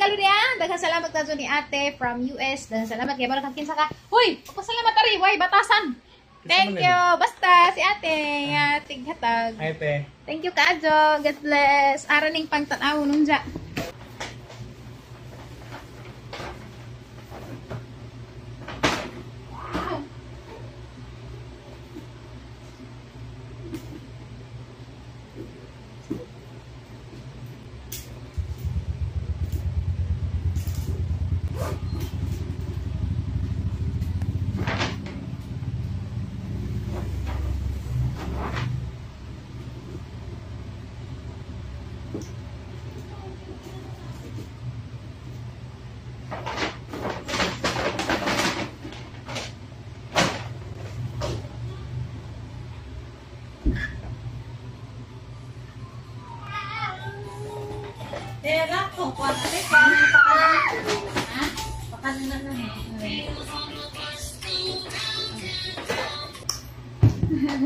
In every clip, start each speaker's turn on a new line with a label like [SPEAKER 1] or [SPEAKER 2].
[SPEAKER 1] regalo niya. Daghang salamat na ni ate from US. Daghang salamat kay balo kinsa ka. Hoy, pasalamat ari, way batasan. Thank you. Basta si ate nga tighatag.
[SPEAKER 2] Ay, te.
[SPEAKER 1] Thank you kaadyo. God bless. Ara ning pangtan-aw nung ja.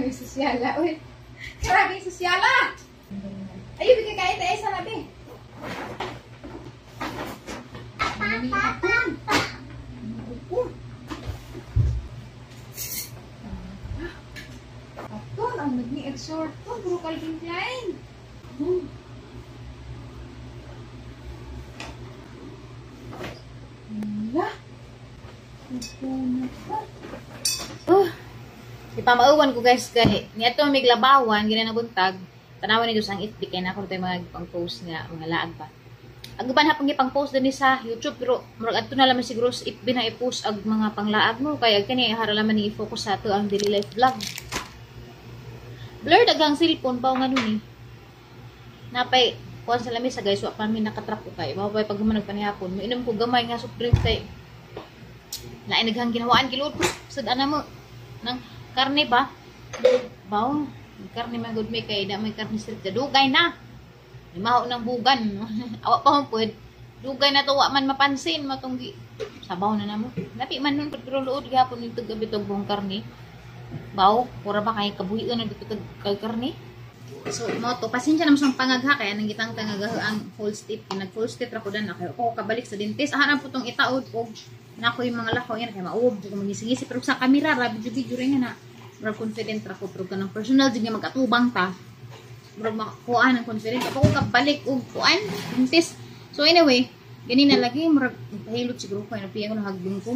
[SPEAKER 1] Sosyala, uy. Grabe sosyala. Ayun, bigay kayo tayo sa labi. Aton, ang nag-exhort ko, puro Calvin Klein. Wala. Oh. Ipamauwan ko guys kay niadto may glabawan gina na buntag. Tanawan ni ang FB kay nako tay mga pang-post nga mga laag ba. Ang uban hapon gipang-post dinhi sa YouTube pero murag adto na lamang siguro sa FB na i-post ag mga panglaag mo kay ag kani hara laman ni i-focus sa ato ang daily life vlog. Blur daghang cellphone pa nga ni. Napay kuan sa lamesa guys, wa pa mi nakatrap ko kay mao pay pag human nagpanihapon. Moinom ko gamay nga soft drink kay lain naghang ginawaan giluod ko sad ana mo nang karne ba? Baw, karne man gud may kay da may karne street dugay na. Limaho ng bugan. Awa pa man pud. Dugay na to wa man mapansin matong sabaw na namo. Lapi man nun pero luod gihapon nito gabi tog buong karne. Baw, pura ba kay kabuhion na dito kag karne? So mo to pasensya na mo sa pangagha kay anang gitang tangagha ang full step. Nag full step ra ko dan kay ako kabalik sa dentist. Aha na po tong itaod og nako yung mga lakaw yan kay mauob ko mangisingisi pero sa kamera ra video video ra na. Murag confident ra ko pero kanang personal jud nga magatubang ta. Murag makuha ng confident ako ko kabalik og kuan dentist. So anyway, gani na lagi murag pahilot siguro ko napiya ko nahagbong ko.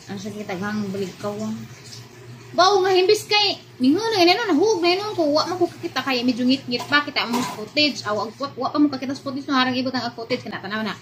[SPEAKER 1] Ang sakit aghang balik kawang. Baw nga himbis kay ningon na ganyan nahug na yun ko wa man ko kakita kay medyo ngit-ngit pa kita mo sa footage aw ag wa pa mo kakita sa footage no harang ibot ang footage kana tanaw na.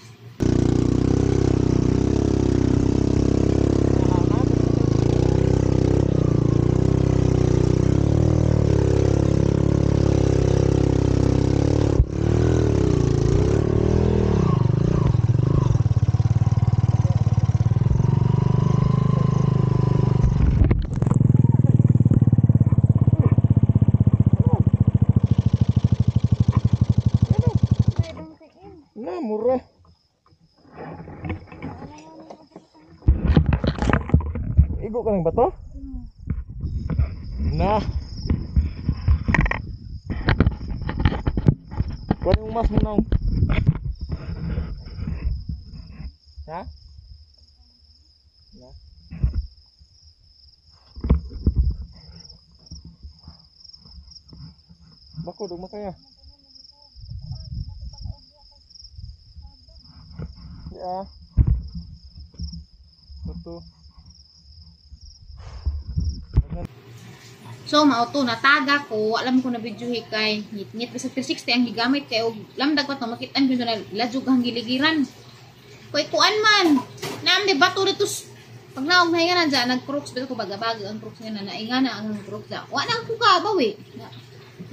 [SPEAKER 2] Na, mura. Igo ka ng bato? Na. Kuha yung mas mo nang. Ha? Na. Bako, dugma kaya. Ya. Ito.
[SPEAKER 1] So mao to nataga ko, alam ko na video kay ngit-ngit basta 360 ang gigamit kay og lamdag pa to makit-an gyud na ladjog ang giligiran. Koy kuan man. Naam di bato dito pag naog na nga na nag-crooks pero ko baga-baga ang crooks nga na nainga na ang crooks da. Wa na ko kabaw eh.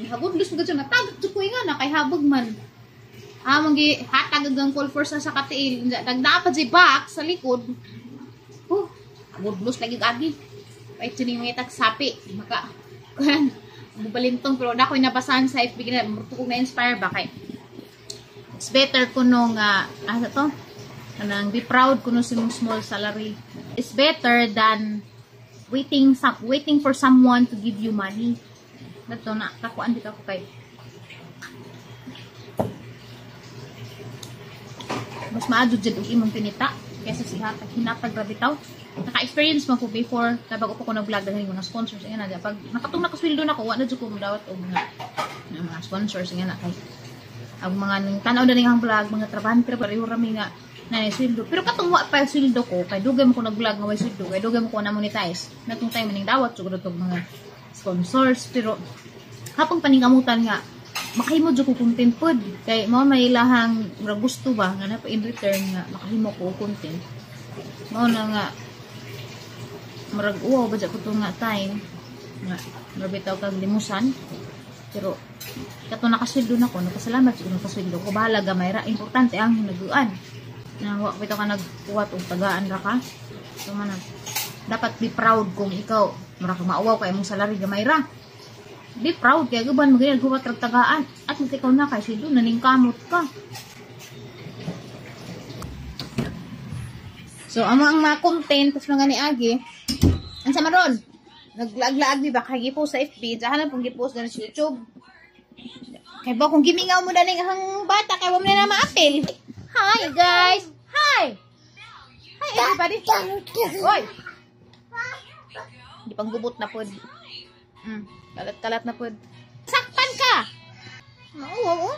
[SPEAKER 1] Nahagod lus gud nataga jud ko inga na kay habog man. Among gi hatag ang call force sa katiil nagdapat si back sa likod. Oh, agudlos lagi agi. Ay tining mga tagsapi maka kuan bubalintong pero na koy nabasahan sa FB na murto ko na inspire ba kay. It's better kuno nga asa to? Kanang be proud kuno sa imong small salary. It's better than waiting for someone to give you money. Dato na kakuan di ka ko kay. Mas maadyo jud og imong pinita kaysa si hatag, hinatag ra bitaw. Naka-experience man ko before, tabag ko nag-vlog, dahil mga sponsors nga na. Pag nakatong nakasweldo na ko, wa na jud ko modawat og mga sponsors nga na, kay ang mga ning tanaw na ning ang vlog, mga trabahante ra, pareho rami nga na sweldo. Pero katong wa pa sweldo ko, kay dugay mo ko nag-vlog nga way sweldo, kay dugay mo ko na monetize. Natong time ning dawat siguro tog mga sponsors, pero hapong paningkamutan nga makahimo jud ko content pod, kay mao may ilahang murag gusto ba nga na in return nga makahimo ko content. Mao na nga murag uwaw ba ko to nga time nga murag bitaw kag limusan. Pero kato nakasweldo na ko, nagpasalamat jud ko nakasweldo ko, bahala gamay ra, importante ang hinaguan na wa bitaw ka nagkuwat og tagaan ra ka. So man, dapat be proud kung ikaw mura ka mauwaw kay imong salary gamay ra. Be proud kay guban mo ganyan huwat rag tagaan, at least ikaw na kay sweldo naningkamot ka. So amo ang mga content tas mga niagi. Unsa man ron? Naglaag-laag di ba kay gipost sa FB, dyan na pong gipost na sa YouTube. Kay ba kung gimingaw mo na ning ang bata kay wa mo na maapil. Hi guys. Hi. Hi everybody. Oy. Di pang gubot na pod. Kalat-kalat na pod. Sakpan ka. Oo.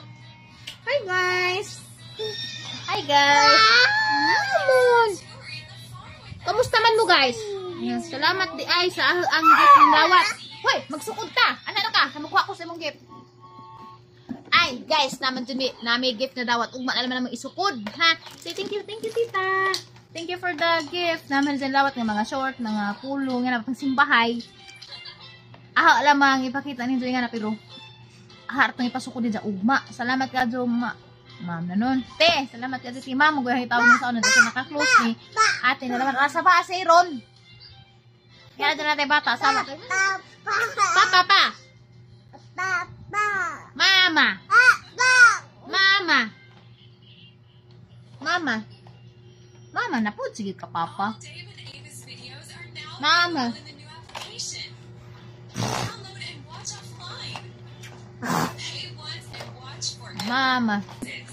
[SPEAKER 1] Hi guys. Hi guys. Namon. Kamusta man mo guys? Salamat di ay sa ang gift ng lawat. Hoy, magsukod ta. Ano na ka? Namukuha ko sa imong gift. Ay, guys, naman dun nami gift na dawat. Ugma na naman namang isukod, ha? Say thank you tita. Thank you for the gift. Naman dyan lawat ng mga short, mga pulong, nga na pang simbahay. Ah, lamang ipakita ninyo nga na, pero hartong ipasukod din sa ugma. Salamat ka jo, ma. Ma'am na nun. Te, salamat ka si ma'am. Maguyang itawag mo sa una. Kasi naka-close ni ate na naman. Rasa ba si Ron? Kaya na natin bata. Sama. Papa, pa. Mama. Mama. Mama. Mama na po. Sige ka, papa. Mama. Mama.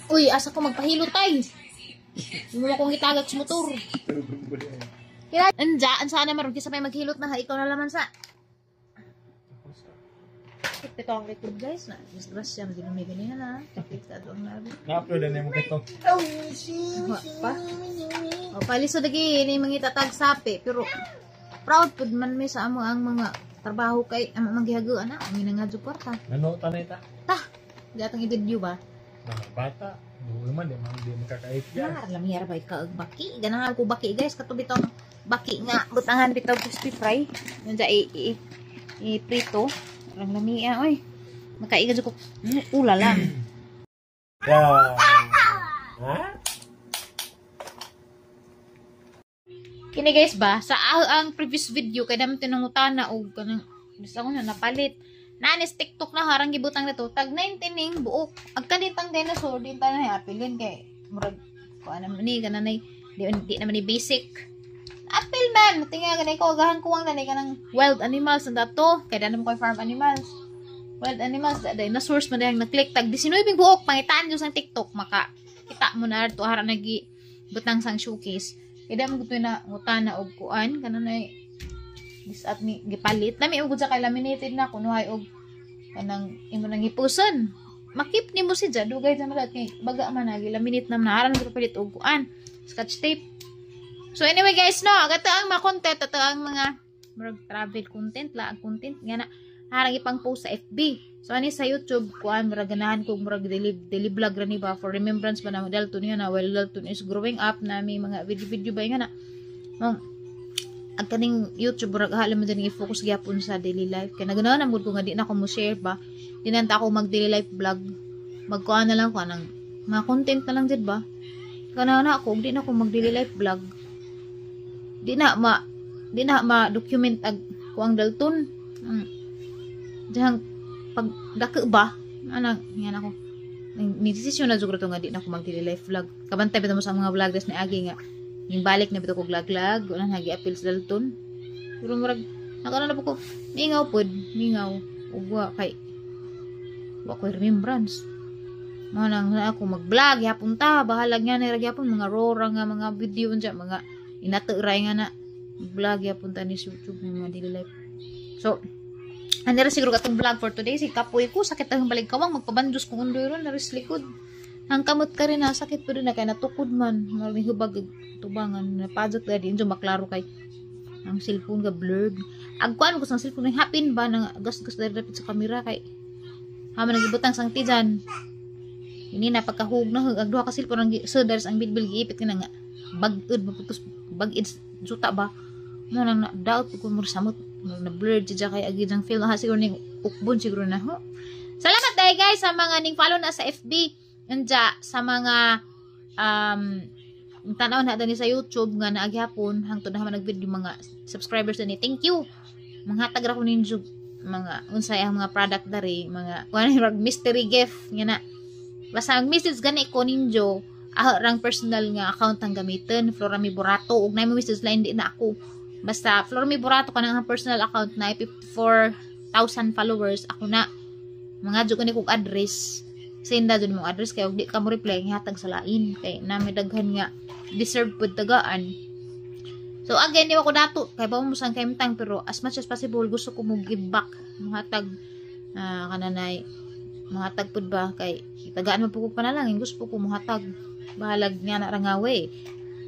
[SPEAKER 1] Uy, asa ko magpahilo tay. Hindi mo akong itagak sa motor. Anja, ansa na maroon kisa may maghilot na ha, ikaw na laman sa. Ito ang record guys na. Disgrasya, hindi na may ganina na. Kapit ka doon na.
[SPEAKER 2] Na-upload na mo kito.
[SPEAKER 1] Pa. O, paliso lagi, ini mga itatag sapi. Pero, proud pud man mi sa amo ang mga trabaho kay amo manggihaguan na. Ang nga kwarta.
[SPEAKER 2] Nano tanay ta?
[SPEAKER 1] Ta. Di atong i-video ba?
[SPEAKER 2] Mga bata, duol man di makakait yan.
[SPEAKER 1] Nar, lamiyar ba ikaw baki? Ganahan ko baki guys, kato bitaw baki nga butangan bitaw crispy fry. Nanda i i prito. Parang lamia oy. Makaiga jud ko ula lang.
[SPEAKER 2] Yeah. Ha?
[SPEAKER 1] Kini guys ba sa ang previous video kay dami tinungutana og kanang gusto ko na napalit. Nanis TikTok na harang gibutang na to tag 19 ning buok. Ag kanitang dinosaur din ta na apilin kay murag kuan naman ni kananay di naman ni basic. Apil man tinga ganay ko gahan kuwang nanay kanang wild animals na dato kay dano mo koy farm animals. Wild animals da dinosaurs man dayang na-click tag 19 buok pangitaan jud sa TikTok maka kita mo na adto harang nagi butang sang showcase. Kay damo gud na ngutana og kuan kananay this at ni gipalit nami og sa kay laminated na kunuhay og kanang imo nang gipuson. Makip nimo si ja dugay na malat kay baga man na gilaminate na naharan ko palit og kuan scotch tape. So anyway guys no, kato ang mga content, ato ang mga murag travel content la ang content nga na harang ipang post sa FB. So ani sa YouTube kuan murag ganahan ko murag daily vlog ra ni ba for remembrance ba na Dalton nga na while Dalton is growing up na may mga video ba nga na. Ang kaning YouTube murag halim mo din i-focus gyapon sa daily life kay naganahan man ko nga di na ako mo share ba, di na ta ako mag daily life vlog, magkuan na lang ko anang mga content na lang jud ba. Kana na ako di na ako mag daily life vlog, di na ma document ag kuang Dalton. Dihang pag dako ba anang yan ako ni desisyon na jud to nga di na ako mag daily life vlog. Kabantay bitaw mo sa mga vloggers ni agi nga yung balik na bitaw ko glaglag, wala na hagi apil sa Dalton. Pero murag nakana na po ko mingaw pod, mingaw ug wa kay wa ko remembrance. Mo nang ako mag-vlog yapon ta, bahalag nga na gyapon mga rora nga mga video unsa mga inaturay nga na vlog yapon ta ni sa YouTube mga daily life. So, ani ra siguro katong vlog for today. Si kapoy ko, sakit ang balik kawang magpabandos kung undoy ron na likod. Ang kamot ka rin na sakit pero na kay natukod man, maraming hubag tubangan na pajak dali injo maklaro kay ang cellphone ga blurred. Agkuan ko sa cellphone hapin ba nang gas-gas dali dapit sa kamera kay haman nagibutang sang tijan. Ini na pagkahug na ag duha ka cellphone ang so daris ang bilbil giipit nga nga bagud maputos bagid juta ba mo nang na doubt ko mo samot na blurred siya kay agi jang film ha siguro ning ukbon siguro na ho. Salamat dai guys sa mga ning follow na sa FB anja sa mga tanaw na dani sa YouTube nga naaghapon hangtod na man nag-video mga subscribers dani. Thank you. Manghatag ra ko ninyo mga unsay ang mga product dari mga kuan mystery gift nga na. Basta ang message gani ko ninyo, rang personal nga account ang gamitin, Florami Borato. Ug na mo message lang, hindi na ako. Basta Florami Borato kanang ang personal account na 54,000 followers, ako na. Mga jud ko address. Senda jud mo address kay og di ka mo reply gihatag sa lain kay nami daghan nga deserve pud tagaan. So again, di ako dato kay ba mo sang kaimtang pero as much as possible gusto ko mo give back, mohatag kananay muhatag pud ba kay tagaan man pud ko panalangin, gusto ko muhatag bahalag nga na rangawe.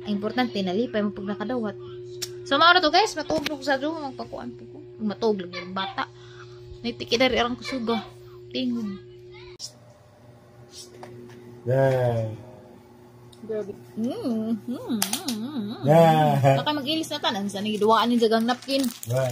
[SPEAKER 1] Ang importante nalipay mo pag nakadawat. So mao na to guys, matuog ko sa dumo magpakuan po ko. Matuog lang yung bata. Naitiki dari arang kusuga. Tingog.
[SPEAKER 2] Yeah.
[SPEAKER 1] Grabe.
[SPEAKER 2] Yeah.
[SPEAKER 1] Baka mag-ilis na tanan sa niduwaan ni jagang napkin.
[SPEAKER 2] Right.